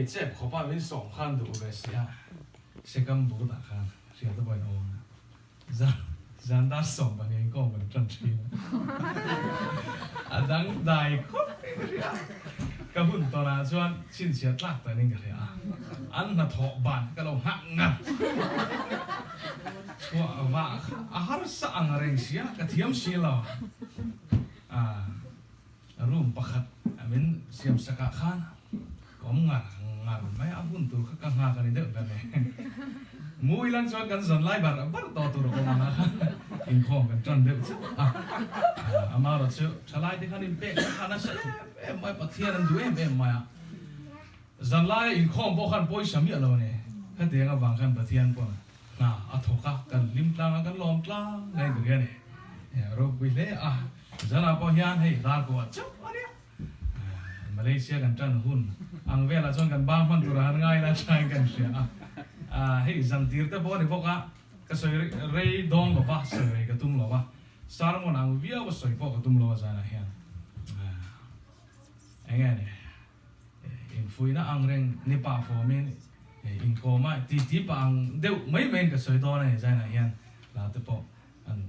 Hei chep khawpa min sawm khan duh ve si a, Sekam bur dah khan hriat a pawhin a awm a. Zan zan dar 12 inkhawm kan tan thin a, a dang dai khawp in ka hria. Ka hun tawnah chuan chhinchhiah tlak tanin ka hria a, an hnathawh ban ka lo nghah ngar. Chhuah vah kha a harsa ang reng sia, ka thiam si lo. Room pakhat min siam sak ah khan ka awm ngar ngar mai a, hun tur kha ka nghak a ni deuh ber e. Mu ilang chuan kan zan lai bar bar tawh tur a awm ang a khan inkhawm kan tan deuh chiah a. Amaherawh chu thalai te khan inpek na kha nasa em em mai, Pathian an duh em em mai a. Zan laia inkhawm pawh khan pawisa miah lo a ni. Khatiang avang khan Pathian pawn hna a thawk a, kan hlim tlang a, kan lawm tlang mai tur hi a ni. Ropui hle a, zanah pawh hian hei dar kuah chauh a nia. Malaysia kan tan hun ang velah chuan kan bang hman turah han ngai la thain kan hria a. Hei zan tir te pawh a ni bawk a, ka sawi rei dawn lo va, sawi rei ka tum lo va, sermon ang viau a sawi pawh ka tum lo a zanah hian. Eng nge ni? Infuihna ang reng ni pah fawmin inkawm a ti ti pah ang deuh mai maiin ka sawi dawn a ni. Zainah hian hla te pawh an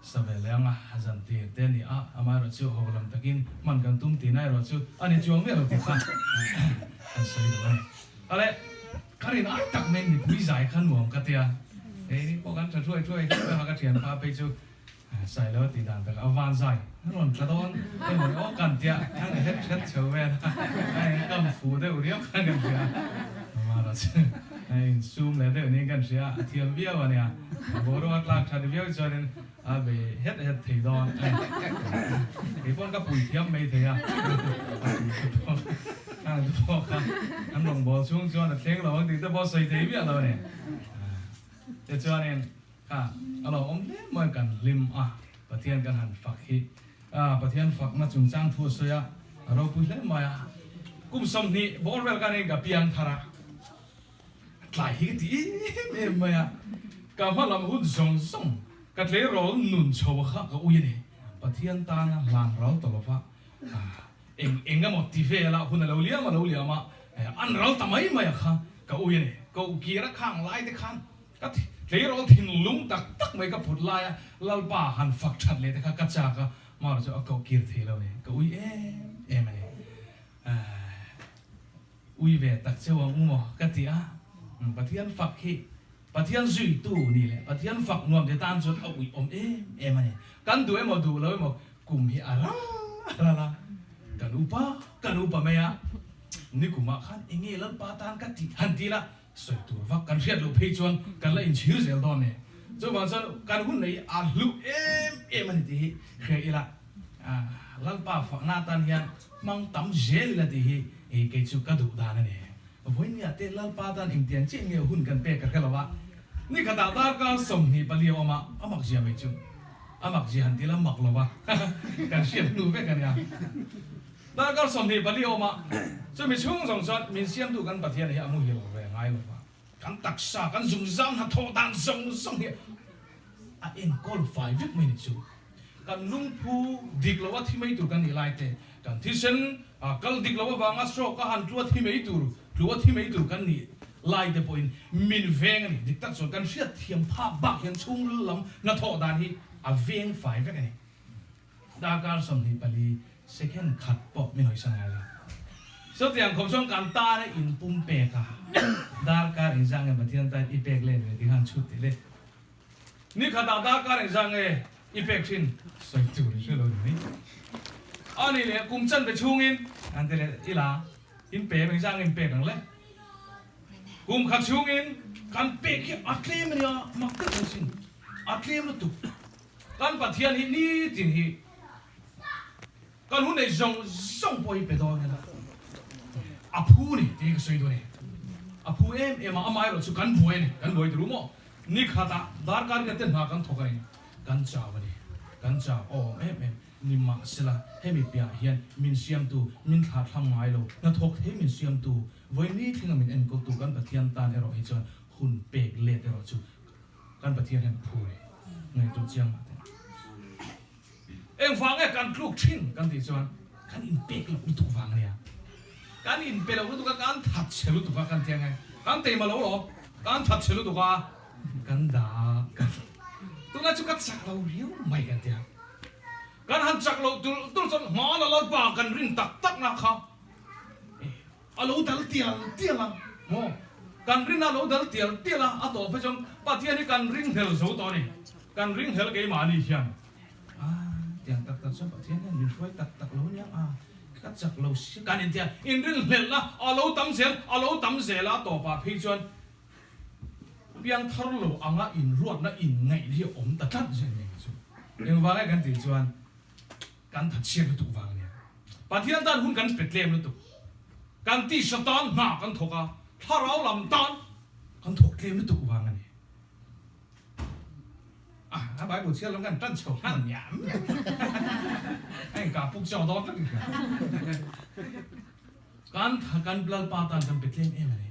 sa ve leh ang a, a zan tir te a ni a, amaherawhchu ho lam takin hman kan tum tihna erawh chu a ni chuang miah lo tih kha an sawi duh a ni. Ale, ka rin ai tak mai mipui zai kha nuam ka tia, keini pawh kan tha thuai thuai hle mai a, ka thianpa phei chu Sailo tih dan takah a van zai a rawn tla dawn emaw ni aw kan tia khan ka het hret chho vel a, a in kam fuh deuh riau khan kan hria a, amaherawh chu a insum leh deuh niin kan hria a, a thiam viau a nia, boruak a tlak that viau chuanin a bei het het thei dawn a ni. Kei pawn ka pui thiam mai thei a, a pui te pawh khang te pawh kha an rawngbâwl chhung chuan a thleng lo ang tih te pawh sawi thei miah lo a ni. Tichuanin. Kha a lo awm hle mai kan hlim a, Pathian kan han fak hi a, Pathian fakna chungchang thu a sawi a, a ropui hle mai a. Kum 20 bawr vel khan ka piang thar a, tlai hi ka ti em em mai a, ka hma lam hun zawng zawng ka tleirawl nun chho kha ka ui a ni. Pathian tana hlan ral ta lova eng eng emaw ti vela hun a lo liam a lo liam a, an ral ta mai mai a kha ka ui a ni. Kohkir a khang lai te khan Ka tleirawl thinlung tak tak mai ka put laia Lalpa han fak that leh te kha ka chak a, Mara chu a koh kir thei lo ni, ka ui em em a ni. Ui ve tak cheu ang u maw ka ti a, Pathian fak hi Pathian zuitu ni leh Pathian fak nuam te tan chuan a ui awm em em a ni. Kan duh emaw duh lo emaw kum hi a ral a ral a, kan upa kan upa mai a, nikumah khan enge Lalpa tan ka tih han ti la, Sawi tur vak kan hriat loh phei chuan kan la inchhir zel dawn e. Chuvang chuan kan hun nei a hluh em em a ni tih hi hria ila, Lalpa fakna atan hian hmang tam zel ila tih hi kei chu ka duh dan a ni. Vawinia te Lalpa tan engtiang chiah nge hun kan pek ka hre lo a, ni khatah darkar 24 a awm a, a mak zia mai chu a mak zia han ti la mak lo va, kan hriat hnu vek a nia. Darkar 24 awm a, chumi chhung zawng chuan min siamtu kan Pathian hi a muhil ve ngai lo va, kan taksa, kan zungzam hnathawh dan zawng zawng hi a enkawl fai vek mai ni chu. Kan lungphu dik lo a thi mai tur kan nih lai te, kan thisen kal dik lo avanga stroke a han tlu a thi mai tur, tlu a thi mai tur kan nih lai te pawhin min veng a ni. Dik tak chuan kan hriat thiam phak bak hian chhungril lam hnathawh dan hi a veng fai vek a ni. Darkar 24 second khat pawh min hawisan ngai lo. Chutiang khawp chuan kan tan a in pum pek a, darkar engzah nge Pathian tan i pek let ve tih khan chhut tih le. Ni khatah darkar engzah nge i pek thin sawi tur i hre lo ni mai. A nih leh kum chan ve chhungin an ti leh ila in pe em engzah nge in pek ang le. Kum khat chhungin kan pek hi a tlem a nia, mak deuh ang sin, a tlem lutuk. Kan Pathian hi nitin hi kan hun nei zawng zawng pawh hi pe dawn ila a phu ni tih hi ka sawi dawn e. A phu em em a, amaherawh chu kan buai a ni, kan buai tur u maw? Ni khatah darkar riat te hna kan thawk a ni, kan chau a ni, kan chau awm em em ni mahsela hemi piahah hian min siamtu, min thlahthlam ngai lo, hnathawk thei min siamtu, vawi ni thlenga min enkawltu kan Pathian tan erawh hi chuan hun pek let erawh chu Kan Pathian hian phu e ngaihtuah chiang mah teh. Engvang nge kan tluk thin kan tih chuan kan inpek loh lutuk vang a nia. Kan inpe lo lutuk a, kan thatchhe lutuk a kan ti ang e. Kan teima lo lawm, kan thatchhe lutuk a, kan dah kan tunlai chu ka chak lo riau mai kan ti a. Kan han chak loh tulh tulh chuan hmana Lalpa kan rin tak tak na kha a lo dal tial tial a maw? Kan rin a lo dal tial tial a, a tawh phei chuan Pathian hi kan ringhlel zo tawh a ni. Kan ringhlel keimahni hian. A, tiang tak tak chuan Pathian hian min hruai tak tak lo aniang a, ka chak lo si kan intia inrinhlelh a, a lo tam zel, a lo tam zel a, a tawpah phei chuan piang thar lo anga inruatna inngaih hi a awm ta tlat zel mai chu. Engvang e kan tih chuan kan thatchhiat lutuk vang ania. Pathian tan hun kan pe tlem lutuk. Kan tisa tan hna kan thawk a, thlarau lam tan kan thawk tlem lutuk vang a ni. A Bible chhiar lam kan tan chho nghal miah miah. A in kah puk chaw dawn vek in hria. Kan kan Lalpa tan kan pe tlem em a ni.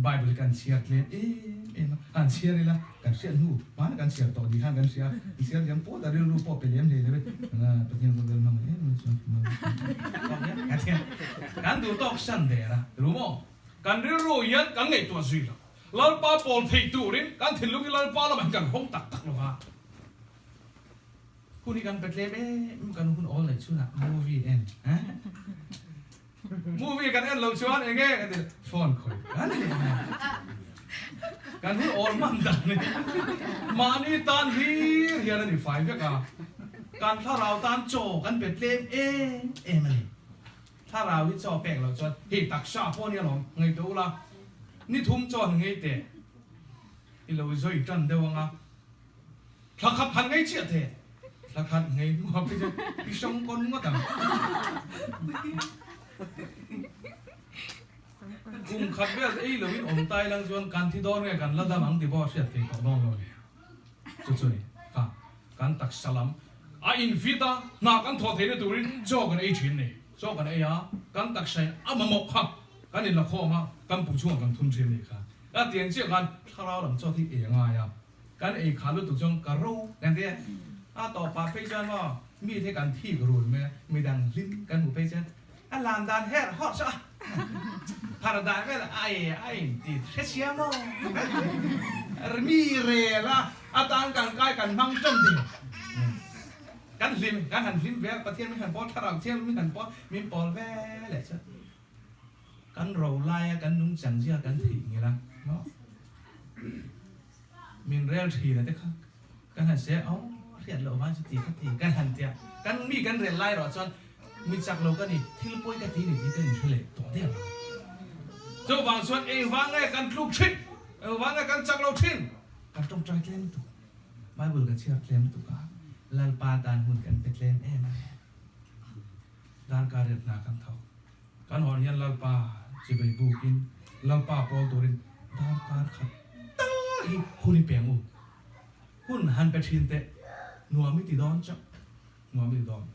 Bible kan chhiar tlem em em a, han chhiar ila kan hriat hnu hmana kan chhiar tawh ni khan kan hria. I chhiar liam pawt a rilru pawh pe lem hlei lo e. Pathian ka bel hmang em em chuan kan duh tawk san der a, ru maw? Kan rilru hian kan ngaihtuah zui lo. Lalpa pawl theih turin kan thinlung hi Lalpa lamah hian kan hawng tak tak lo va. Hun hi kan pe tlem em kan hun awl nei chhunah movie en eh movie kan en lo chuan eng nge kan ti phone khawih kan ti leh mai a. Kan hun awl hman dan hi mahni tan hlir hian a ni fai vek a, kan thlarau tan chaw kan pe tlem em em a ni. Thlarau hi chaw pek loh chuan hei taksa pawh nia lawm, ngaihtuah ula, ni thum chaw han ngei teh, i lo zawi tan deuh anga, thla khat han ngei chiah teh, thla khat ngei hnuah phei chuan i hrang kawn ngawt ang. Kum khat vel ei loin awm tai lang chuan kan thi dawn nge kan la dam ang ti pawh a hriat thei tawh dawn lo a ni. Chu chu ni kha kan taksa lam a in fit a, hna kan thawh theihna turin chaw kan ei thin ni. Chaw kan ei a, kan taksa in a mamawh kha kan in la khawm a, kan pum chhungah kan thun thin ni kha. A tiang chiah khan thlarau lam chaw hi ei a ngai a, kan ei kha lutuk chuan ka ro kan ti a, a tawpah phei chuan maw mi te kan thik run mai a, midang hlim kan hmuh phei chuan a lan dan her hawr chu a phar dan vel a e a in ti hre sia maw mi rel a atan kan kai kan hmang ṭawm ding kan hlim kan han hlim ve a Pathian min han pawl thlarau thiang min han pawl min pawl ve leh chuan kan ro lai a kan nungchang zia kan theih ngil a maw min rel thin a te kha kan han se aw hriat loh vang chu ti kha ti kan han tia kan mi kan rel lai erawh chuan mi chak lo ka ni thil pawi ka ti ni tih ka inhre leh tawh der lo. Chuvang chuan engvang nge kan tluk thin engvang nge kan chak lo thin kan tawngtai tlem lutuk Bible kan chhiar tlem lutuk a Lalpa tan hun kan pe tlem em a ni darkar riat hna kan thawk Kan hawn hian Lalpa chivei bukin Lalpa pawl turin darkar khat tal hi hun i peng u. Hun han pe thin teh nuam i ti dawn chauh, nuam i ti dawn.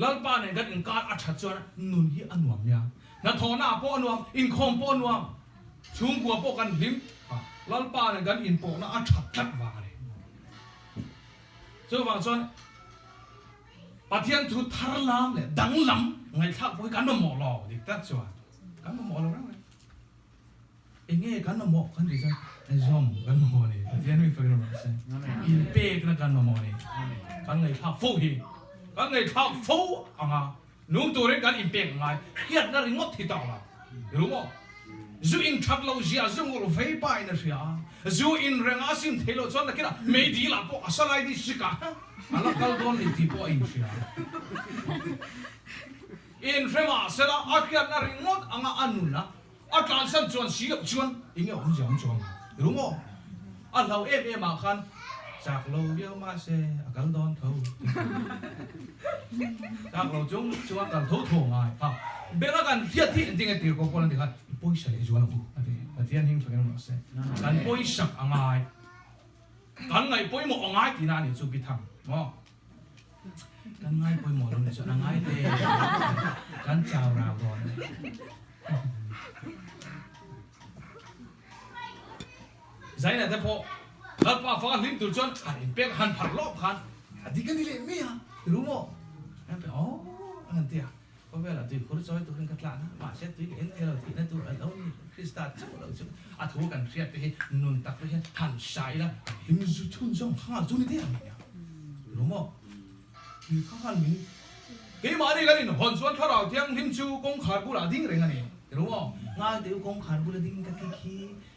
Lalpa nen kan inkar a that chuan nun hi a nuam nia. Hnathawhna ah pawh a nuam, inkhawm pawh a nuam, chhungkua pawh kan hlim a, Lalpa nen kan inpawhna a that tlat vang a ni. Chuvang chuan Pathian thu thar lam leh danglam ngaihthlak pawh hi kan mamawh lo dik tak chuan kan mamawh lo reng reng. Enge kan mamawh kan tih chuan zawm kan mamawh a ni. Pathian mi fakin rawh se. Inpekna kan mamawh a ni. Kan ngaihthlak fo hi kan ngaihthlak fo anga nung turin kan inpek ngai hriatna ringawt hi tak lo. I ru maw? Zu in that loh zia zu ngawlh vei pa in a hria a, zu in reng a sim thei loh chuan nakinah meidil ah pawh a salai district ah a la kal dawn ni tih pawh a inhria. Inhre mah sela a hriatna ringawt anga a nun a, a tlansan chuan si loh chuan enge awm zia awm chuang i ru maw? A hlau em em ah khan chak lo viau mahse a kal dawn tho. Chak lo chung chung a kal tho tho ngai a. Beng a kan hriat hi engtin nge tir ko pawl an ti khan i pawisa leh zual ang u a ti. Pathian hing fakin rawh se. Kan pawisak a ngai. Kan ngaih pawimawh a ngai tihna a nih chu Bithang maw? Kan ngai pawimawh lo nih chuan a ngai te kan chau rau dawn a ni. Zaina te pawh Lalpa fanga hlim tur chuan han inpek han phar lawp khan a dik a ni leh mai a, ti ru maw? An pe aw an han ti a. Khawvelah tui khur chawi turin ka tlan a, mahse tui ka en thei lo, thihna tur a lo ni. Krista chauh lo chu a thu kan hriat te hi nun tak te hian han hra ila, hlim zu chhun zawng kha nghal chu ni der mai nia. Ru maw? Tui kha khan min keimahni kan inhawn chuan Thlarau Thianghlim chu kawngkhar bulah a ding reng a ni. Ru maw? Ngai teh u kawngkhar bula ding ka ki khi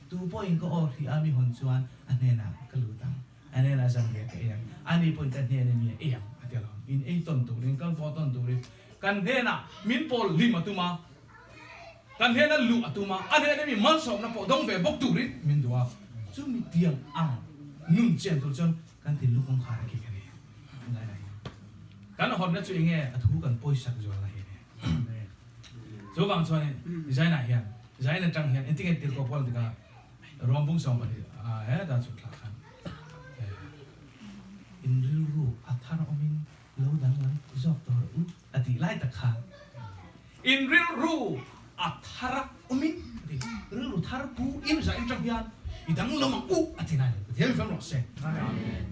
tu pawhin ka aw hrih a mi hawn chuan a hnenah ka lut ang. A hnenah zan leh ka ei ang, ani pawhin ka hnen a mi a ei ang a ti alawm. In ei tawn turin, kan pawh tawn turin kan hnenah min pawl hlim a tum a, kan hnena luh a tum a, a hnena mi malsawmna pawh dawng ve bawk turin min duh a. Chumi tiang ang nun chen tur chuan kan thinlung kawngkhar a kik a ni. Kan hawnna chu enge a thu kan pawisak zualna hi a ni. Chuvang chuanin Zaina hian, Zaina tang hian engtinge tirhkoh pawl an ti ka, Ruambung 12 ah heta chhuk thlak khan in rilru a thar awmin lo danglam zawk tawh rawh u a tih lai tak kha in rilru a thar awmin a ti rilru thar pu in zah in tang hian i danglam ang u a ti nai Pathian mi fam rawh se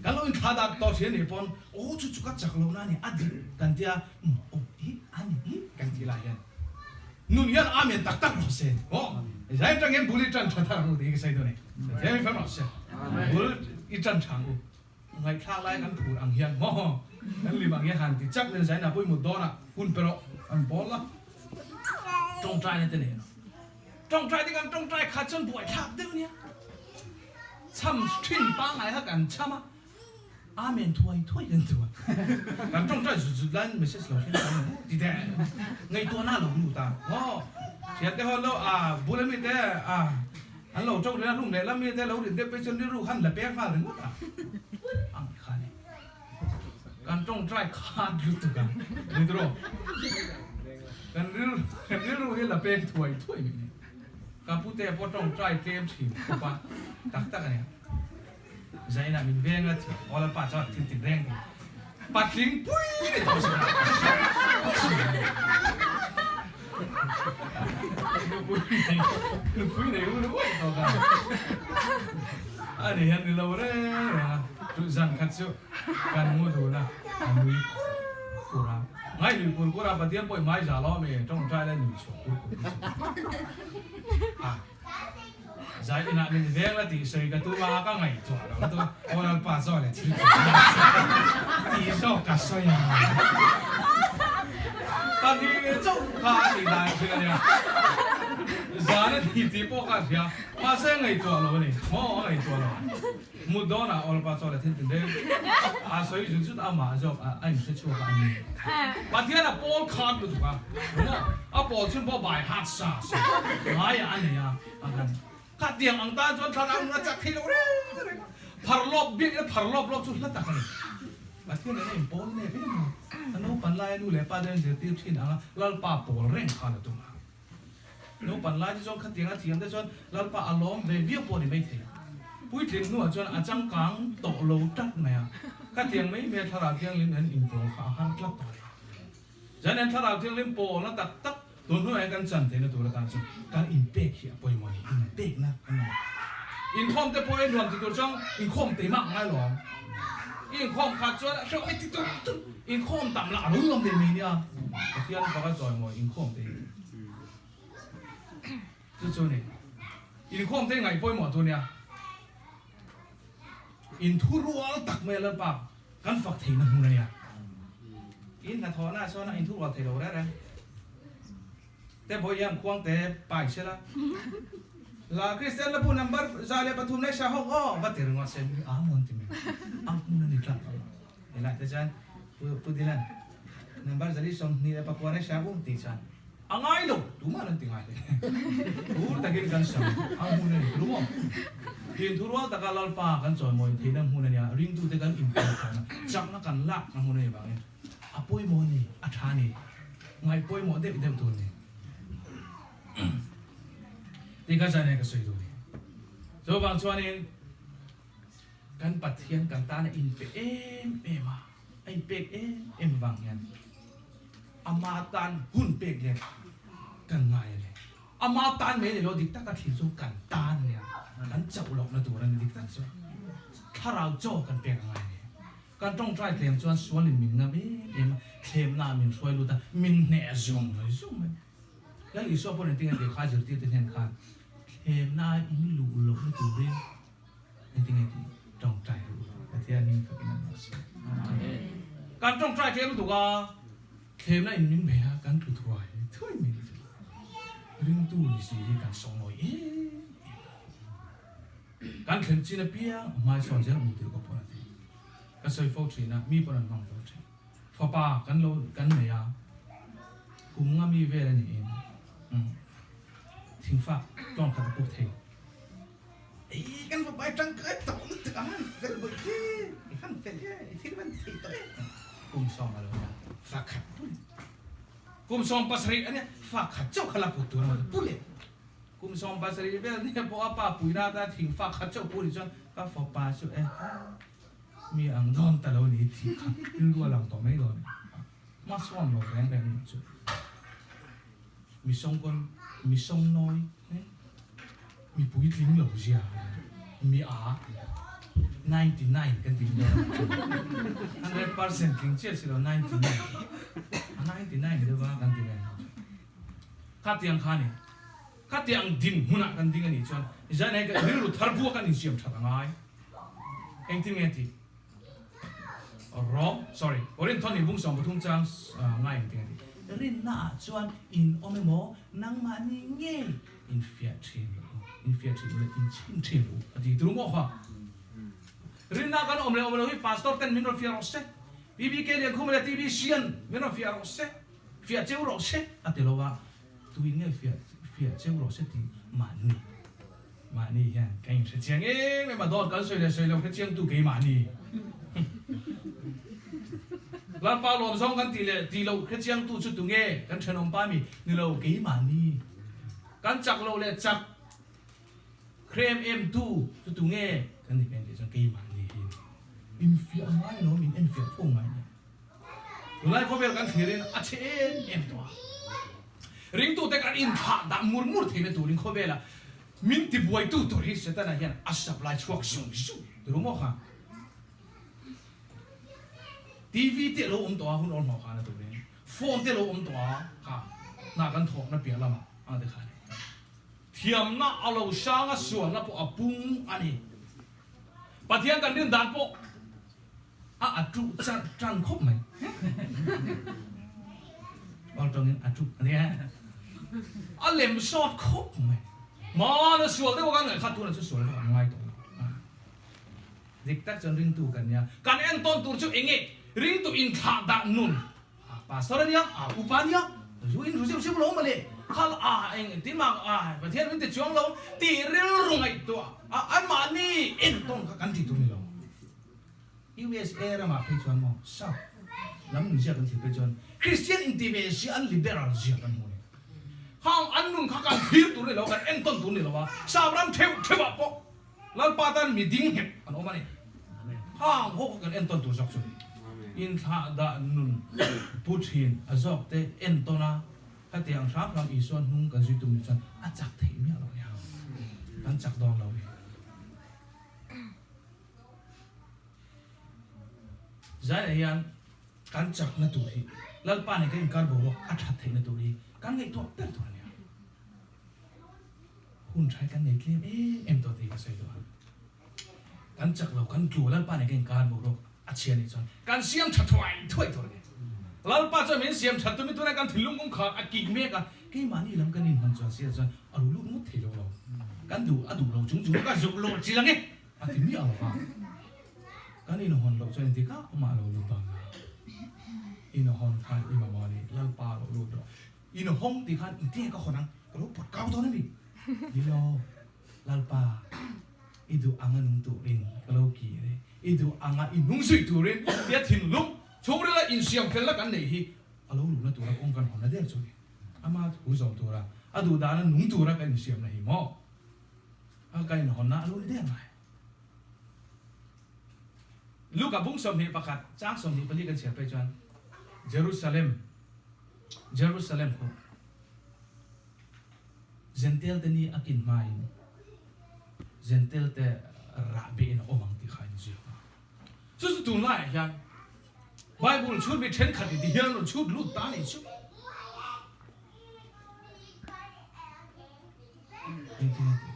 kan lo inthla dat tawh thin a nih pawn aw chu chu ka chak loh na a ni a dik kan tia aw hi a ni hi kan tih lai hian Nun hian Amen tak tak rawh se. Aw, zai atang hian bul i tan tha thar ang u tih hi ka sawi dawn e. Pathian mi fam rawh se. Bul i tan tha ang u. Ngaihthlak lai kan phur ang hian maw kan lim ang hian han ti chak nen zaina pawimawh dawnah hun pe rawh an bawl a. Tawngtai na te nei rawh. Tawngtai te kan tawngtai khat chuan buaithlak deuh nia. Cham thin pangngai kha kan cham a. Amen thuai thuai kan ti a, kan tawngtai zut zut laiin message lo thleng ta maw ti teh ngaihtuahna a lo lut a, aw thiante ho lo a bula mite a an lo tawng reng a room lehlam mite lo rin deuh phei chuan rilru khan la pek nghal ringawt a, ang kha ni kan tawngtai khat lutuk a ni tiraw kan rilru kan rilru hi la pek thuai thuai mai ni ka pute pawh tawngtai tlem thin khawp a tak tak a nia. Zainah min veng a, aw Lalpa chuan thil tin reng ti. Patling pui ni tawh si Nupui nei, nupui nei u luai tawh ka. Ani hian ni lo reng reng a, chu zan khat chu kan mu dun a, a nui kur kur a. Ngai nui kur kur a, Pathian pawh i hmai za lo ami, tawngtai lai nui chhuak kur kur chu. A. Zai inah min veng la tih sawi ka tum a, ka ngaihtuah lo lutuk a, aw Lalpa zaw leh thil tih na tih zawk ka sawi a, ka ni chauh kha a tih dan thin a nia, zan a ni tih pawh ka hria, mahse ngaihtuah lo a ni, maw a ngaihtuah lo, mut dawnah aw Lalpa chaw leh thil tin reng a sawi zut zut a, amah zawk a inhre chhuak a a ni. Pathian a pawl khat lutuk a, maw a pawl chhun pawh by heart sa sa ngaiah a nei a, a kan Khatiang ang tan chuan thlarau nun a chak thei lo reng reng a, phar lawp biak ila phar lawp lawp chu hla tak a ni. Pathian nen a inpawl nep em a, a naupan laia nu leh pa te an zirtir thin ang a, Lalpa pawl reng khan a tum a. Naupan lai te chuan khatiang a thiam te chuan Lalpa a lawm ve viau pawh a ni maithei. Puitling hnuah chuan a changkang tawh lo tlat mai a, khatiang mai mai a thlarau thianghlim nen inpawl kha a har tlat tawh a ni. Zan hian Thlarau Thianghlim pawlna tak tak tun hnuaiah hian kan chan theihna tur atan chuan kan inpek hi a pawimawh a ni, inpekna kan mamawh. Inkhawm te pawh i nuam ti tur chuan inkhawm tei mak ngai lo ang. I inkhawm khat chuan a hreuh mai ti tur tur, inkhawm tam lah a lo nuam thei mai nia. Pathian faka chawimawi inkhawm te hi chu chu a ni. Inkhawm te ngaih pawimawh tur nia. Inthurual tak mai a Lalpa Kan fak theihna hmun a nia. In hnathawhna ah chuan a inthurual thei lo reng reng. Te bawi hian khuang te pai se la. La Kristian la bu number 103 leh hria hawk aw va ti ringawt se mi a mawn ti mai. A hmun a ni tlat lo. Helai te chuan Pu Pu Dilan number 129 leh hria u tih chuan a ngai lo tumah an ti ngai hle. Phur takin kan sam a hmun a ni ru maw? Tinthurual taka Lalpa kan chawimawi theihna hmun a nia, ringtute kan inpawlkhawmna, chakna kan lakna hmun a nih vangin a pawimawh a ni, a tha a ni, ngaih pawimawh deuh deuh tur a ni. Tih kha chuan ka sawi duh a ni. Chuvang chuanin kan Pathian kan tana inpe em em a, a inpek em em vang hian ama tan hun pek leh kan ngai a ni. Ama tan mai ni lo dik taka thil chu kan tan a nia, kan chauh lohna tur a ni dik tak chu. Thlarau chaw kan pek a ngai a ni. Kan tawngtai tlem chuan sualin min ngam em em a, thlemna ah min hruai lut a, min hneh zung zung mai. Lal Isua pawh engtin nge lehkha zirtirte hnen khan thlemna a in luh lohna turin engtin nge tih tawngtai ru ula, Pathian min fakin an awm si. Amen. Kan tawngtai tlem lutuk a, thlemna in min bei a, kan tlu thuai thuai mai ni chu. Ringtu ni si hi kan sawngnawi em em a. Kan thlen chin apiang a hmaisawn zel hmuh tur ka pawn a ti. Ka sawi fo thin a, mi pawn an hmang fo thin. Fapa kan lo kan nei a, kum nga mi vel a niin thingfak tawng khat a puk thei. Ei kan fapa i tangkai tawh lutuk a han fel bawih te, i han fel e, i thil van thei tawh e. Kum sawm a lo nia, fa khat pul. Kum 70 a nia, fa khat chauh kha la put tur a maw ti pul e. Kum 70 vel nia pawh a pa puina atan thingfak khat chauh pul ni chuan ka fapa chu e. Mi ang dawn ta lo ni tih kha rilru a lang tawh mai dawn e. Hma sawn lo reng reng nih chu. Mi sawngkawn, mi sawngnawi he, mi puitling lo zia mi a 99 kan ti dawn 100% tling chiah si lo 99 a 99 deuh a kan ti mai ang chu. Khatiang kha ni. Khatiang dinhmunah kan ding a nih chuan Zan he rilru thar buak an insiam that a ngai. Engtin nge tih? Rom, sorry, Korinthon nih bung 13 chang ngai engtin nge tih? Rinna ah chuan in awm emaw nangmahni ngei in fiah thin rawh u, in fiah thin ula in chhin thin rawh u a ti tur maw kha? Rinna kan awm leh awm lo hi Pastor ten min rawn fiah rawh se, PBK Liankhuma leh TB Sian min rawn fiah rawh se, fiah cheu rawh se a ti lo a. Tuin nge fiah fiah cheu rawh se tih mahni mahni hian ka inhre chiang em em a, dawt kan sawi leh sawi lo hre chiang tu keimahni Lalpa lawm zawng kan tih leh tih loh hre chiang tu chu tunge kan thenawm pa mi ni lo keimahni kan chak loh leh chak hre em em tu chu tunge kan ni em tih chuan keimahni hi infiah ngai lo min enfiah fo ngai ni. Tunlai khawvel kan thlirin a chhe em em tawh a, ringtute kan inthlah dah mur mur theihna turin khawvela min tibuaitu tur hi Setana hian a supply chhuak zung zung tur maw kha? TV te a lo awm tawh a hun awlhmawh khana turin, phone te a lo awm tawh a kha hna kan thawkna piah lamah ang te kha a ni. Thiamna a lo hrang a, sualna pawh a pung a ni. Pathian kan rin dan pawh A a tuh chan tan khawp mai. Pawl tawngin a tuh a nia. A lem sawt khawp mai. Mahna sual deuh a kan ngaih kha tunah chu sual vak an ngai tawh lo. Dik tak chuan ringtu kan nia. Kan entawn tur chu enge ringtu inthlah dah nun. A pastor a nia, a upa a nia, zu in ru zeuh zeuh lo mawle, khal a eng tin mah a Pathian min ti chuang lo tih rilru ngaihtuah a anmahni entawn kha kan ti tur ni lo. USA ramah phei chuan maw sap lam nun ziak an thil phei chuan Christian inti ve si an liberal zia kan hmu a ni. Khang an nun kha kan thlir tur ni lo a, kan entawn tur ni lo a, sap ram theuh theuh ah pawh Lalpa tan mi ding nghet an awm a ni. Khang ho kha kan entawn tur zawk chu ni. Inthlah dah nun pu thin a zawk te entawn a, khatiang hram hram Isua hnung kan zui tum ni chuan a chak theih miah lo nia. Kan chak dawn lo ni. Zaiah hian kan chakna tur hi Lalpa nen kan inkar boruak a that theihna tur hi kan ngaihtuah ber tur a nia. Hun tha hi kan nei tlem em em tawh tih ka sawi duh a. Kan chak lo, kan tlu Lalpa nen kan inkar boruak a chhia nih chuan kan siam tha thuai thuai tur a ni. Lalpa chuan min siam that tumi tunah kan thinlung kawngkhar a kik mek a, keimahni lam kan inhman chuan sia chuan a ru lut ngawt thei lo lo. Kan duh a duh lo chung chung ka zuk luh chi lang e. A ti miah lo va, kan inhawn loh chuan engtik ah amah lo lut dawn la? Inhawn khan i mamawh a ni, Lalpa lo lut rawh. Inhawng tih khan engtinge ka hawn ang? Ka lo pawt kau dawn a mi? Ni lo, Lalpa, i duh anga nung turin ka lo kir e, i duh anga i nung zui turin tia thinlung chhungrila insiam felna kan neih hi a lo luhna tura kawng kan hawnna der chu a ni. Ama thu zawm tura, a duh dana nung tura kan insiamna hi maw? A ka inhawnna a lo ni der mai. Luka bung 21 chang 24 kan chhiar phei chuan Jerusalem Jerusalem khu Gentile te ni a kin hmain Gentile te rahbeh in a awm ang tih kha a inziak a. Chu chu tunlaiah hian Bible chhut mi thenkhat in ti hian an rawn chhut lut ta a nih chu. Engtin a ti?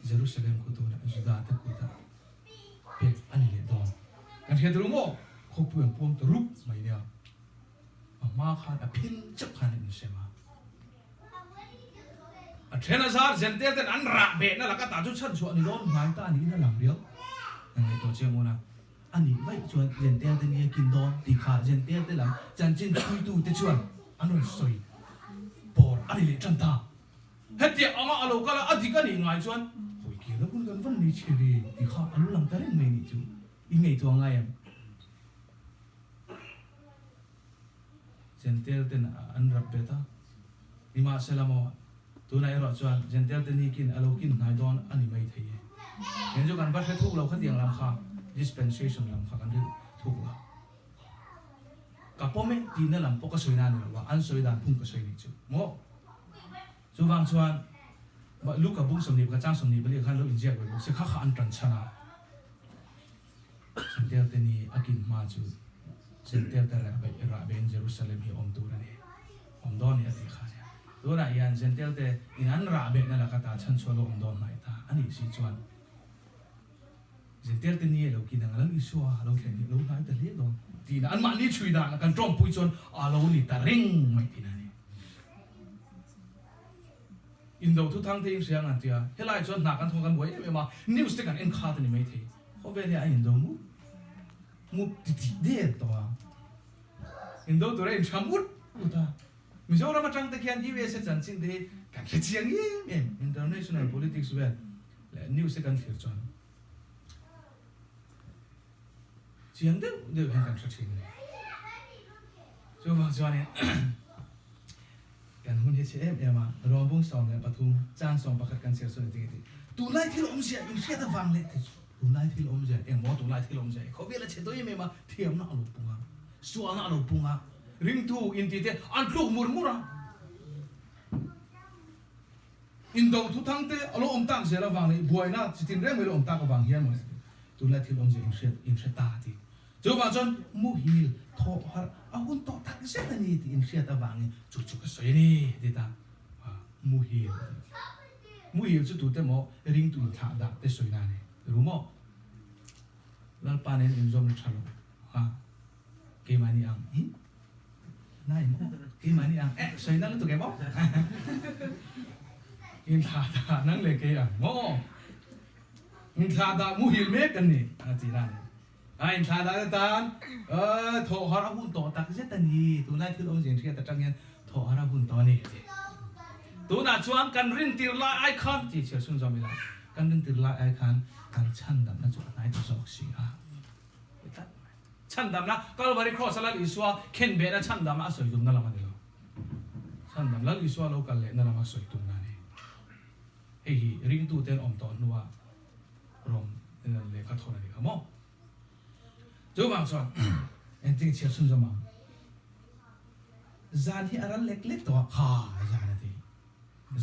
Jerusalem khu tunah Juda te kutah pek a ni leh dawn. Kan hriat ru maw? Khawpui an puang ta rup mai nia. A hma khan a phil chauh khan an insem a. A then a zar Jentail ten an rah behna laka tah chu chhanchhuah a ni dawn hnai ta niin a lang riau. Ka ngaihtuah chiang un a, a nih vaih chuan Jentail te nia kin dawn tih kha Jentail te lam chanchin chhuitu te chuan an rawn sawi pawr a ni leh tan ta. Hetiang anga a lo kal a, a dik a nih ngai chuan hawi kirna hun kan van nei chhe ve tih kha a lo lang ta reng mai nih chu i ngaihtuah ngai em? Jentail ten an rap bet a, nimahsela maw tunah erawh chuan Jentail te ni kin a lo kin hnai dawn a ni mai thei e. Heng chu kan va hre thuk lo khatiang lam kha dispensation lam kha kan hre thuk lo. Ka pawm e tihna lam pawh ka sawi na a ni lo a, an sawi dan phung ka sawi nih chu maw. Chuvang chuan Luka bung 20 ka chang 24 khan lo inziak ve bawk se kha kha an tan chhan a. Sentel te ni a kin hma chu Sentel te rah bein Jerusalem hi awm tur a ni, awm dawn ni a tih kha nia. Tunah hian Sentel te in an rah behna laka ta chhan chhuah lo awm dawn hmai ta a nih si chuan Sentel te ni a lo kin ang a lo Isua a lo thlen hi a lo hnai ta hle dawn tiin anmahni chhui dan kan tawngpui chuan a lo ni ta reng mai tiin a ni. Indo thu thang te in hria ang an ti a, helai chuan hna kan thawk kan buai em em a, news te kan en khat a ni maithei. Khawvel hi a indo mup mup ti tih der tawh a, indo tura in hram ut ut a. Mizoram atang te khian USA chanchin te hi kan hre chiang em em, international politics vel leh news te kan thlir chuan chiang deuh deuh hian kan hre thin a ni. Chuvang chuanin Kan hun hi chhe em em a, Rawmbung 13, chang 11 kan chhiar chuan engtin nge tih? Tunlai thil awmzia inhriat avang leh ti chu tunlai thil awmzia engmaw tunlai thil awmzia hi khawvel a chhe dawi em em a, thiamna a lo pung a, sualna a lo pung a, ringtu inti te an tluk mur mur a, indo thuthang te a lo awm tak zel avang leh buaina chitin reng mai lo awm tak avang hian mawle tunlai thil awmzia inhriat inhre ta tih. Chuvang chuan muhil thawh harh a hun tawh tak zet a ni tih inhriat avangin chu chu ka sawi a ni a ti ta. Muhil a ti. Muhil chu tute maw ringtu inthlah dah te sawina a ni. Ru maw? Lalpa nen inzawmna tha lo ha keimahni ang hi nai maw? Keimahni ang eh sawina lutuk em aw? Inthlah dah nang leh kei ang maw? Inthlah dah muhil mek kan ni a ti na a ni. A inthlahdah te tan thawh har a hun tawh tak zet a ni. Tunlai thil awmzia hriat atang hian thawh har a hun tawh a ni a ti. Tunah chuan kan rintir lai ai khan tih chhiar chhun zawm ila, kan rintir lai ai khan kan chhandamna chu a hnai ta zawk si a. Ti tlat mai. Chhandamna, Kalvari Cross a Lal Isua khenbehna chhandamna a sawi tumna lam a ni lo. Chhandam, Lal Isua lo kal lehna lam a sawi tumna a ni. Hei hi ringtuten awm tawh hnuah Rom lehkha thawn a nih kha maw? Chuvang chuan engtin chhiar chhunzawm ang? Zan hi a ral lek lek tawh a, kha zan a ti.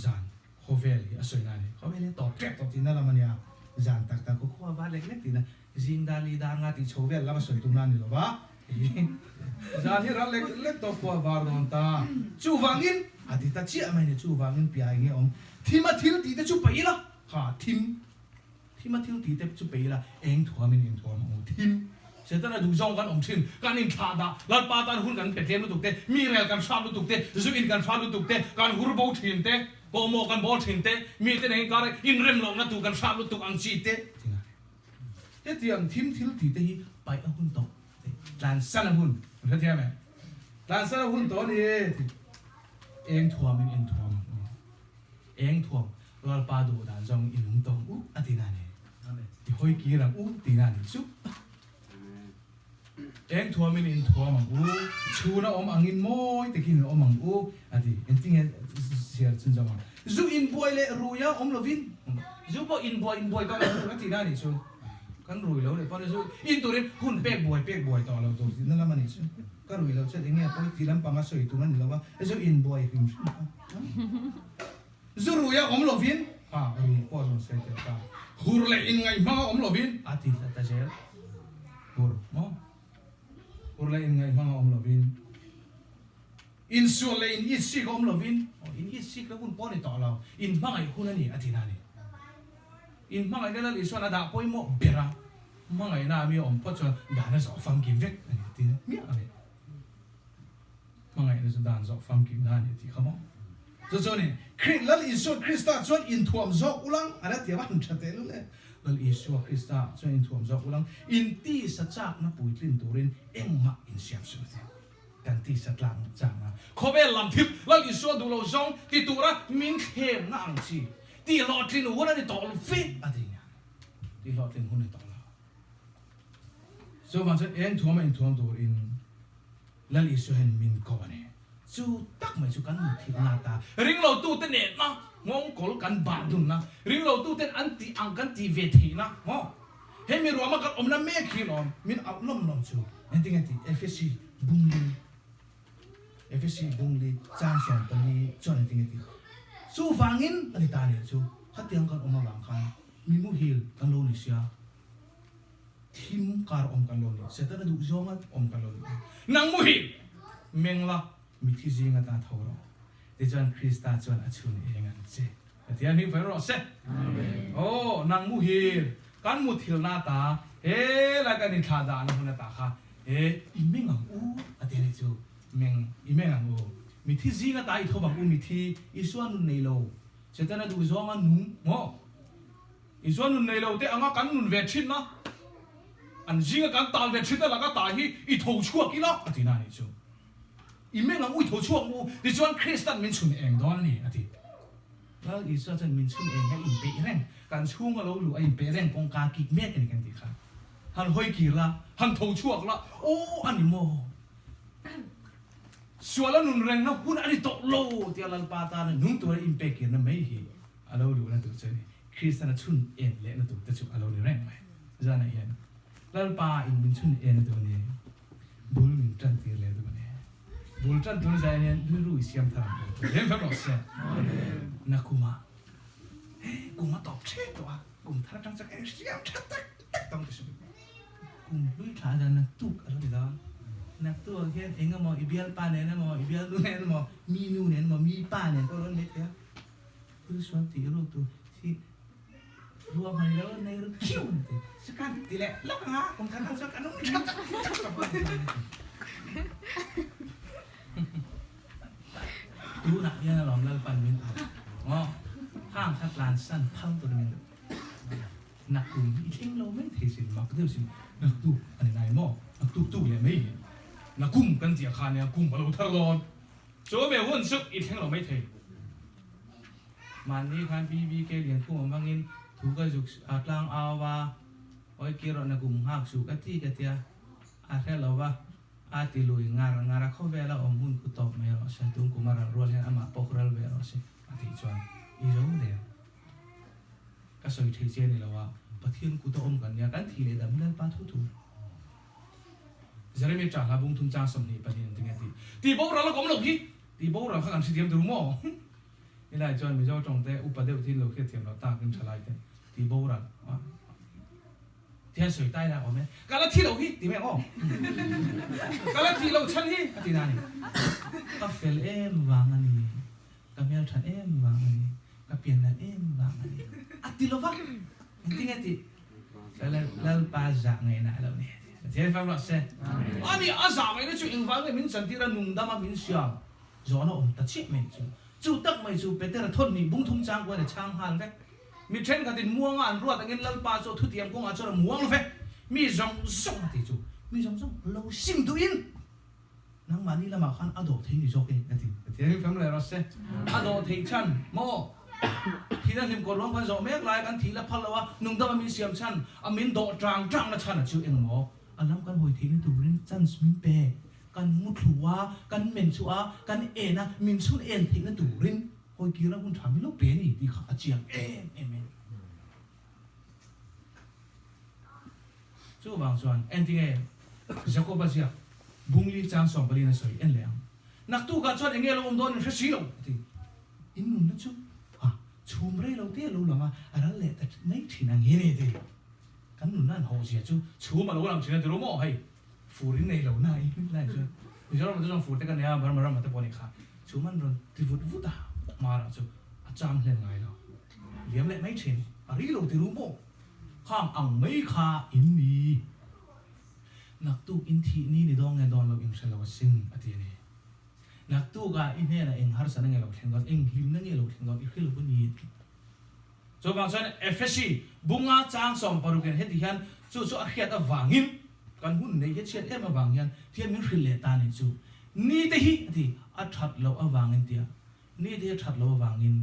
Zan khawvel hi a sawi na a ni. Khawvel hi a tawp tep tawh tihna lam a nia. Zan tak tak khaw khua a var lek lek tihna zing dar li dar nga tih chho vel lam a sawi tumna a ni lo va. Zan hi ral lek lek tawh khua a var dawn ta. Chuvangin a ti ta chiah mai a ni. Chuvangin piai nge awm? Thim a thil tih te chu paih ila. Kha thim thim a thil tih te chu pe ila eng thuam in inthuam ang u thim Setana duh zawng kan awm thin kan inthlah dah Lalpa tan hun kan pe tlem lutuk te mi rel kan hrat lutuk te zu in kan hrat lutuk te kan hur bo thin te kawhmawh kan bawl thin te mi te nen inkar inrem lohna tur kan hrat lutuk ang chi te hetiang thim thil tih te hi paih a hun tawh tlansan a hun hrethiam em tlansan a hun tawh a ni eng thuam in inthuam ang u. Eng thuam Lalpa duh dan zawng i nung tawng u a ti na ni. I hawi kir ang u ti na ni chu. Eng thuam in in thuam ang u, chhun a awm angin mawi takin in awm ang u a ti. Engtinge chhiar chhun zawng ang. Zu inbuai leh rui a awm lovin, zu pawh inbuai inbuai tawh lo tur a ti na ni chu. Kan rui lo leh pawn zu in turin hun pek buai pek buai tawh lo tur tihna lam a ni chu. Ka rui lo chuan enge a pawi ti lampanga sawi tum a ni lo a, zu inbuai hrim hrim kha. Zu rui a awm lovin ha rui pawh a rawn sawi tel ta. Hur leh inngaih hmang a awm lovin a ti ta zel. Hur maw? Hur leh inngaih hmang a awm lovin, insual leh in itsik a awm lovin, aw in itsik na hun pawh a ni tawh lo, in hmangaih hun a ni a ti na a ni. In hmangaihna Lal Isuan a dah pawimawh ber a, hmangaihna a mi a awm phawt chuan dan a zawh famkim vek a ni a ti hmiah a ni. Hmangaihna chu dan zawh famkim na a ni tih kha maw? Chu chu a ni, Khrih Lal Isua Krista chuan inthuam zawk ulang a la ti a va han tha teh lul e. Lal Isua Krista chuan inthuam zawk ulang, in tisa chakna puitlin turin engmah insiam suh teh. Kan tisa tlang chakna khawvel lam thil Lal Isua duh lo zawng ti tura min thlemna ang chi tih hlawhtlin hun a ni tawh lo fe a ti nia. Tih hlawhtlin hun a ni tawh lo. Chuvang chuan eng thuama inthuam turin Lal Isua hian min ko a ni. Chu tak mai chu kan mu thil na ta. Ringlotute nehna nghawngkawl kan bah dunna, ringlotuten an tih ang kan tih ve theihna maw? He mi ruahma kan awmna mek hi lawm min auh lawm lawm chu. Engtin nge tih Efesi bungli Efesi bungli chang 14 chuan engtin nge tih? Chuvangin a ni ta nih chu khatiang kan awm avang khan mi muhil kan lo ni sia. Thim kar awm kan lo ni, Setana duh zawnga awm kan lo ni. Nang mu hi meng la, mithi zing atan tho rawh. Tichuan Krista chuan a chhun eng ang che. Pathian hming fel rawh se. Aw, nang mu hi kan muthilna ata he lai kan inthlah dahna hun ata kha he i meng ang u a ti a ni chu. Meng, i meng ang u. Mithi zing ata i tho vang u, mithi Isua nun nei lo, Setana duh zawnga nung maw? Isua nun nei lo te anga kan nun ve thin a, an zinga kan tal ve thin a laka tah hi i tho chhuak ila a ti na a nih chu. I meng ang u i tho chhuak mu tichuan Kristan min chhun eng dawn a ni a ti. Lal Isua chuan min chhun eng hi a inpeih reng, kan chhunga lo luh a inpeih reng kawngka kik mek a ni kan tih kha. Han hawi kir la, han tho chhuak la, aw a ni maw? Suala nun rengna hun a ni tawh lo tia Lalpa tana nung tura inpek kirna mai hi a lo luhna tur chu a ni. Kristiana chhun en lehna tur te chu a lo ni reng mai. Zanah hian Lalpa in min chhun en a duh a ni, bul min tan tir leh a duh a ni. Bul tan tur zai hian rilru i siam thar ang tur chu reng fem rawh se. Na kumah he kum a tawp tep tawh a, kum thar atang chuan ka siam tha tak tak tawng ti suh. Kum hlui thla dan naktuk a lo ni dawn. Naktuk ah hian eng emaw i bialpa nen emaw, i bialnu nen emaw, mi nu nen emaw, mi pa nen pawh a lo ni mai thei a. Thil sual tih ruk tur hi ruahman lo nei ru khiu an ti. Chu kan ti leh lawk ang a, kum khat hnu chuan kan awm tha tak tak tawh ang ti. Tunah hian alawm Lalpan min au maw? Hang kha tlansan phal tur min duh. Naktuk hi i thleng lo mai thei sin, mak deuh sin. Naktuk a ni nai maw? Naktuk tuk leh mai hi. Nakum kan tih a kha nia, kum a lo thar dawn. Chu me hun chu i thleng lo mai thei. Mahni khan BBK Liankhum avangin thu ka zuk a tlang au a, awi kir rawh na kum nghak suh ka ti ka tia, a hre lo va, a ti lui ngar ngar a, khawvela awm hun khu tawp mai rawh se, tun kum a ral rual hian amah pawh ral ve rawh se a tih chuan i zo der. Ka sawi thei che a ni lo a, Pathian kut a awm kan nia, kan thih leh dam hi Lalpa thu thu. Jeremia ṭah hla bung thum chang 22 an ti nge tih. Tih boral a kawm loh hi! Tih boral kha kan hrethiam tur maw? Helai chuan Mizo ṭawng te upa deuh thin lo hriatthiam loh takin ṭha lai te tih boral a ti hian sawi tai lai a awm e. Ka la thi loh hi ti mai ang aw. Ka la thih loh chhan hi a ti na a ni. Ka fel em vang a ni. Ka hmelṭhat em vang a ni. Ka pian nalh em vang a ni. A ti lo va. Engtin nge tih? Lalpa zah ngaihna a lo ni. Pathian fam rawh se. Ani a zah ngaihna chu engvang nge min chantir a nungdam a min siam zawhna awm ta chiah mai chu. Chu tak mai chu Petera thawn nih bung thum chang kuan a chhang nghal vek. Mi thenkhatin muanga an ruat angin Lalpa chu thutiam kawngah chuan a muang lo ve. Mi zawng zawng a ti chu. Mi zawng zawng lo sim duhin nangmahni lamah khan a dawh thei ni zawk e a ti. Pathian fam leh rawh se. A dawh theih chhan maw? Thihna hlim kawr ruang kan zawh mek lai kan thih la phal lo a, nungdam a min siam chhan, a min dawh tang tang na chhan a chu eng maw? A lam kan hawi theihna turin chance min pe, kan muthlu a, kan men chu a, kan en a, min chhun en theihna turin hawi kir a hun tha min lo pe a ni tih kha a chiang em em e. Chuvang chuan entinge Jakoba ziak Bungli chang 14 a sawi en leh ang. Naktukah chuan enge lo awm dawn in hre si lo a ti. In nunna chu ha chhum rei lo te a lo lang a, a ral leh ta mai thin ang hi a ni a ti. Kan nunna an hawh zia chu chhum a lo lang thin a ti ru maw hei fur in nei lo na in lai chuan Mizoram ah te chuan fur te kan nei a Burma ram ah te pawh a nih kha chhum an rawn ti vut vut a hmarah chu a cham hlen ngai lo liam leh mai thin a ri lo ti ru maw khang ang mai kha in ni naktuk in thih ni ni dawng nge dawn lo in hre lo asin a ti a ni naktuk ah i hnenah eng harsatna nge lo thleng dawn eng hlimna nge lo thleng dawn i hre lo a ni a ti. Chuvang chuan Efesi bunga chang 60 in heti hian chu chu a hriat avangin kan hun neih hi chhiat em avang hian thian min hrilh leh ta nih chu ni te hi a ti a that loh avangin tia ni te hi a that loh avangin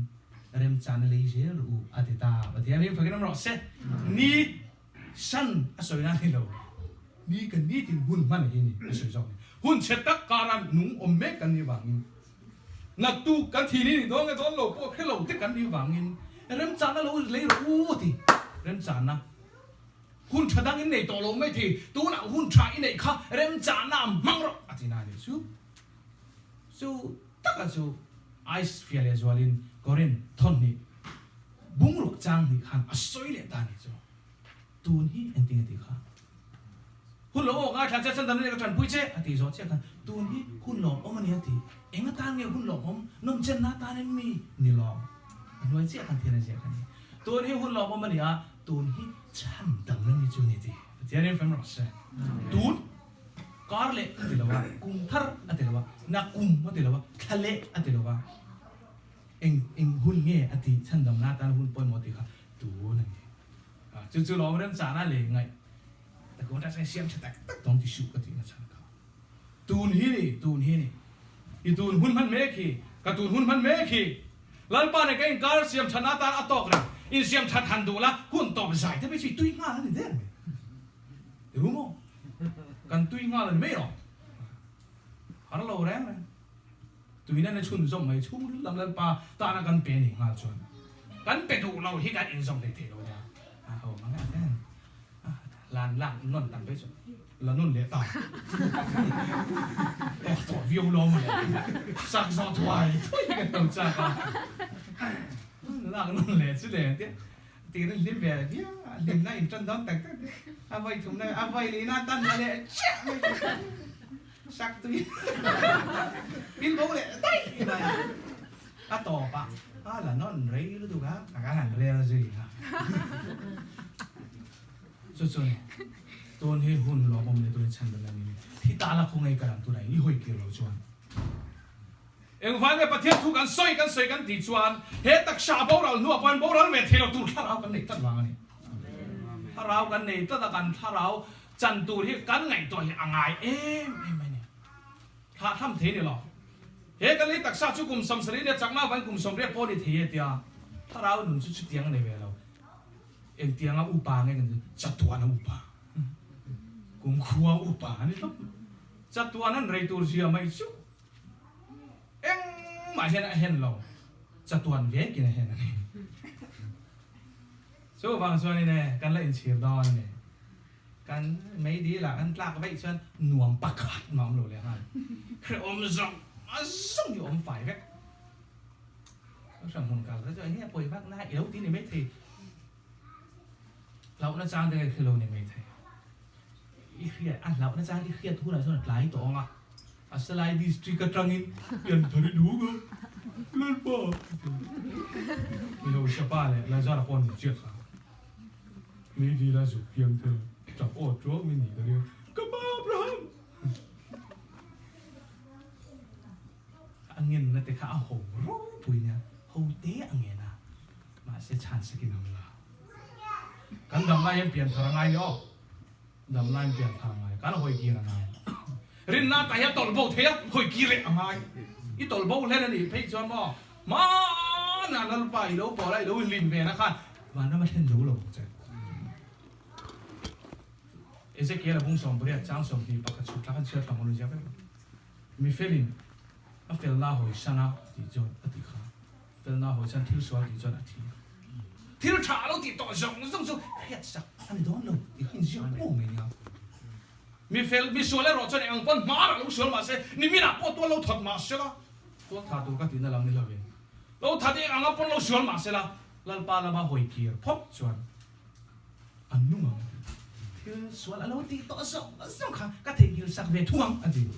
remchana lei zel rawh u a ti ta. Pathian hi fakin awm rawh se. Ni san a sawi na ni lo ni kan nitin hun hman hi ni a sawi zawk ni. Hun chhe tak kara nung awm mek kan nih vangin Naktuk kan thi ni ni dawn nge dawn lo pawh hre lo te kan nih vangin remchahna lo lei rawh u ti remchahna hun tha dang in nei tawh lo mai thei tunah hun tha i neih kha remchahna a hmang rawh a ti na nih chu chu taka chu ice fia leh zualin Korin thawnhnih bungruk chang hnih khan a sawi leh ta nih chu. Tun hi engtin a tih kha? Hun lo awk a, thla che chan dam leh ka tanpui che a tih zawh chiah khan tun hi hun lawmawm a ni a ti. Eng atan nge hun lawmawm? Nawmchenna atan em mi? Ni lo. A hnuai chiah khan thian a ziah kha ni. Tun hi hun lawmawm a ni a, tun hi chhan dam la ni chu a ni ti. Pathian in fem rawh se. Tun kar leh a ti lo a, kum thar a ti lo a, na kum a ti lo a, thla leh a ti lo a. Eng eng hun nge a tih chhan damna atan hun pawimawh tih kha tun a ni. Chu chu lawm remchana leh ngaih ta ko ta siam tha tak tak tawng ti suh ka tih na chhan kha. Tun hi ni, tun hi ni. I tun hun hman mek hi, ka tun hun hman mek hi. Lalpa nen ka inkar siam thatna atan a tawk reng. Insiam that han duh la, hun tawp zai te mai chu i tui nghal a ni der mai. Ti ru maw? Kan tui nghal a ni mai rawh. Har lo reng reng. Tuina na chhunzawm mai chhungril lam Lalpa tana kan pe nih nghal chuan kan pe duh lo hi kan inzawm hlei thei lo nia. A ho mang e ten lan lak nawn tam phei chuan la nawn leh ta. Tawk tawh viau lo maw le. Sak zawh thuai thuai hi kan lo chak a. Lak nawn leh chu le tia tir in hlim ve viau a hlimna in tan dawn tak tak te a vawi thumna a vawi lehna tan la leh chiah mai. Sak tui pil bo leh daih mai a, a tawp ah a la nawn rei lutuk a, a kan han rel zui a. Chu chu ni, tun hi hun lawmawm leh tun hi chhan dan a ni. Thi ta la khaw ngei ka lang tunah i hawi kir lo chuan. Engvai nge Pathian thu kan sawi kan sawi kan tih chuan he taksa boral hnuah pawhin boral ve thei lo tur thlarau kan nei tlat vang a ni. Thlarau kan nei tlat a, kan thlarau Chan tur hi kan ngaihtuah hi a ngai em em mai ni. Thlah tham thei ni lo. He kan lei taksa chu kum 70 nia chakna avangin kum 80 pawh ni thei e tia thlarau nun chu chutiang a nei ve lo. Engtianga upa nge kan ti chatuan a upa. Kum khua upa a ni tawp. Chatuan an rei tur zia mai chu engmah hian a hen lo. Chatuan vekin a hen a ni. Chuvang chuanin e, kan la inchhir dawn a ni. Kan meidil ah kan tlak vaih chuan nuam pakhat mah awm lo leh nghal. Hrehawm zawng zawng hi awm fai vek. Hram hmun kal te chu eng nge pawi vak na i lo ti ni maithei. Hlauhna chang te ka hre lo ni maithei. I hriat a hlauhna chang i hriat hunah chuan a tlai tawh ang a. A Salai District atangin pianthar i duh a, Lalpa! Mihoshapa leh Lazara pawh an inchiat kha. Meidila zuk piang te tap aw tuangin nih ka ring a, Ka pa Abraham! A ngenna te kha a ho ropui nia, ho te a ngen a, mahse chhan sakin a awm la. Kan dam lai hian pianthar a ngai ni aw. Dam laiin pian tha ngai, kan hawi kir a ngai. Rinna tah hian tawlh bo thei a, hawi kir leh a ngai. I tawlh bo hlen a nih phei chuan maw, hmanah Lalpa i lo pawl a, i lo inlim ve na khan vanram a thlen zo lo bawk che. Ezekiel a bung 80 chang 21 chhut thla khan chhiar thla mawn ziak vek lo. Mi felin a felna hawi san a tih chuan a ti kha. Felna hawi chuan thil sual tih chuan a thi. Thil tha a lo tih tawh zawng zawng chu hriat sak a ni dawn lo tih kha inziak kuau mai nia. Mi fel, mi sual erawh chuan eng ang pawn hmar a lo sual mah se, niminah pawh tual lo thawt mah se la, tual tha tur ka tihna lam ni lovin, lo that eng anga pawn lo sual mah se la, Lalpa lama hawi kir phawt chuan a nung ang a ti. Thil sual a lo tih tawh zawng zawng kha ka theihnghilh sak ve thung ang, a ti.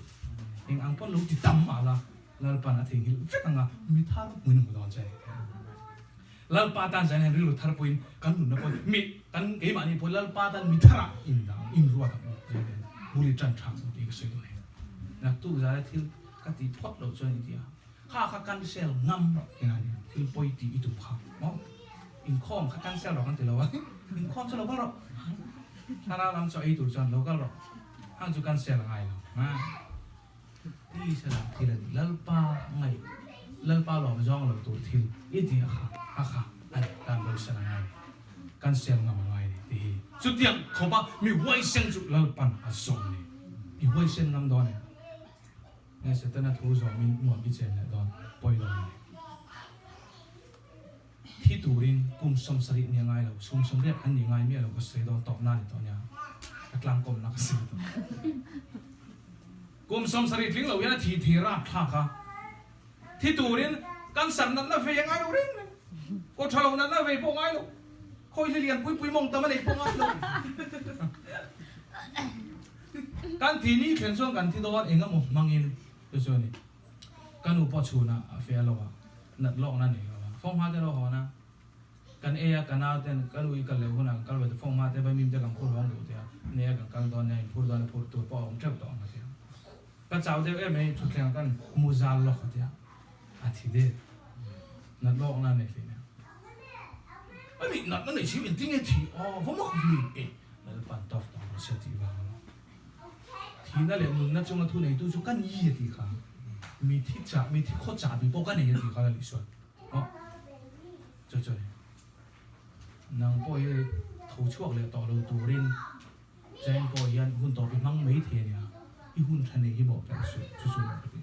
Eng ang pawn lo ti tam mah la, Lalpa'n a theihnghilh vek ang a, mi thar hmuin a hmu dawn che. Lalpa tan zain hian rilru thar pawhin kan nunna pawh mi kan keimahni pawh Lalpa tan mi tharah in dah ang, in ruat ang u zain hian bul i tan tha ang tih ka sawi dawn e. Naktuk zaia thil ka tih phawt loh chuan i ti a, kha kha cancel ngam rawh tih a ni, thil pawi tih i tum kha maw? Inkhawm kha cancel rawh kan ti lo a, inkhawm chu lo kal rawh, thlarau lam chaw ei tur chuan lo kal rawh, hang chu cancel a ngai lo. Tisa lam thil a ni, Lalpa ngaih, Lalpa lawm zawng lo tur thil i ti a kha, a kha a ni, tan bosan a ngai ni, cancel ngam a ngai ni tih hi. Chutiang khawpa mi huaisen chu Lalpan a zawng a ni. I huaisen ngam dawn em? Nge Setana thu zawmin nuam i chen leh dawn? Pawi dawn a ni. Thi turin kum 70 ni a ngai lo, sum 80 an ni ngai miah lo ka sawi dawn tawp na ni tawh nia, ka tlangkawmna ka sawi tawh. Kum 70 tling lo hian a thi thi rap thlak a, thi turin cancer natna vei a ngai lo reng reng, kaw tha lo natna vei pawh ngai lo, khawi hli lian pui pui mawng tam a nei pawh ngai lo. Kan thi ni thlen chuan kan thi dawn eng emaw hmangin chu chu a ni. Ka nu pawh chhunah a feh lo a, nat lawkna a nei lo a. Fawng hma te lo hawn a, kan ei a, ka nau ten ka nu i kal leh hunah kan kal ve ta, fawng hma te vaimim te kan phur hawng duh tia, nei a kan kal dawn nia, inphur dawn a phur tur pawh a awm teuh tawh ang a tia. Ka chau deuh em mai, thutthlengah kan mu zal lawk a tia, a thi det. Nat lawkna a nei hle nia. A nih natna nei chhim engtin nge thi aw va mak vi e, Lalpan tawk tawh ang sia tih vang a lo. Thihna leh nunna chunga thu neitu chu ka ni a tih kha. Mi thi chah, mi thi khaw chah bi pawh ka nei a tih kha la Lisuan. Aw, chu chu a ni. Nang pawh hi tho chhuak leh tawh lo turin Zain pawh hian hun tawp i hmang mai thei a nia. I hun tha nei hi bawh pelh suh, chu chu ka ti.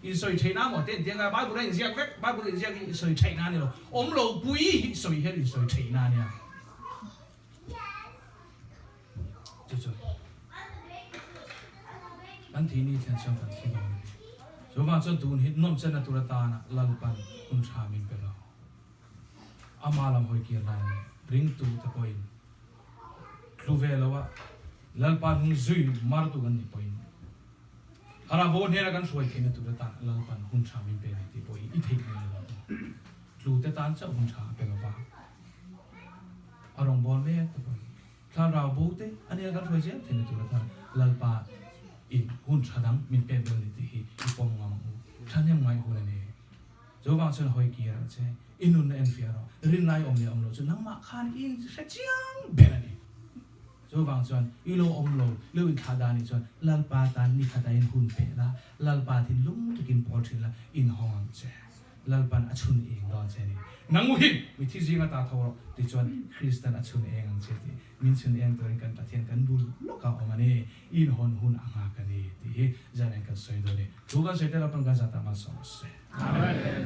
Insawi theihna maw te inti anga Bible a inziak vek, Bible inziak hi sawi theihna a ni lo. Awm lo pui hi sawi hian insawi theihna a nia. Chu chu kan thi ni thlen chuan kan thi dawn a ni. Chuvang chuan tun hi nawmchenna tur atana Lalpan hun tha min pe lo. Ama lam hawi kir nan leh ringtu te pawhin tlu ve lo a, Lalpa hnung zui martu kan nih pawhin Harabo hnena kan hruai theihna tur atan Lalpan hun tha min pe a ni tih pawh hi i theih ngei lo ang. Tlu te tan chauh hun tha a pe lo va. A rawngbâwl mek te pawhin thlarau bo te a nia kan hruai zel theihna tur atan Lalpa in hun tha dang min pek dawn a ni tih hi i pawm ngam ang u. Thahnem ngaih hun a ni. Chu vang chuan hawi kir ang che, i nunna enfiah rawh, rinlai awm leh awm lo chu nangmah khan i inhre chiang ber a ni. Chu vang chuan i lo awm lo, lo inthlah dan nih chuan Lalpa tan ni khat ah in hun peh la, Lalpa thinlung takin pawl thin la, inhawng ang che. Lalpan a chhun eng dawn che ni. Nang u hi mithi zinga ta tho rawh tichuan Kristan a chhun eng ang che tih min chhun eng turin kan Pathian kan bul lawkah awm a ni. Inhawn hun a nghak a ni tih hi zanin kan sawi dawn a ni. Thu kan sawi te Lalpan kan zat ah malsawm a se. Amen.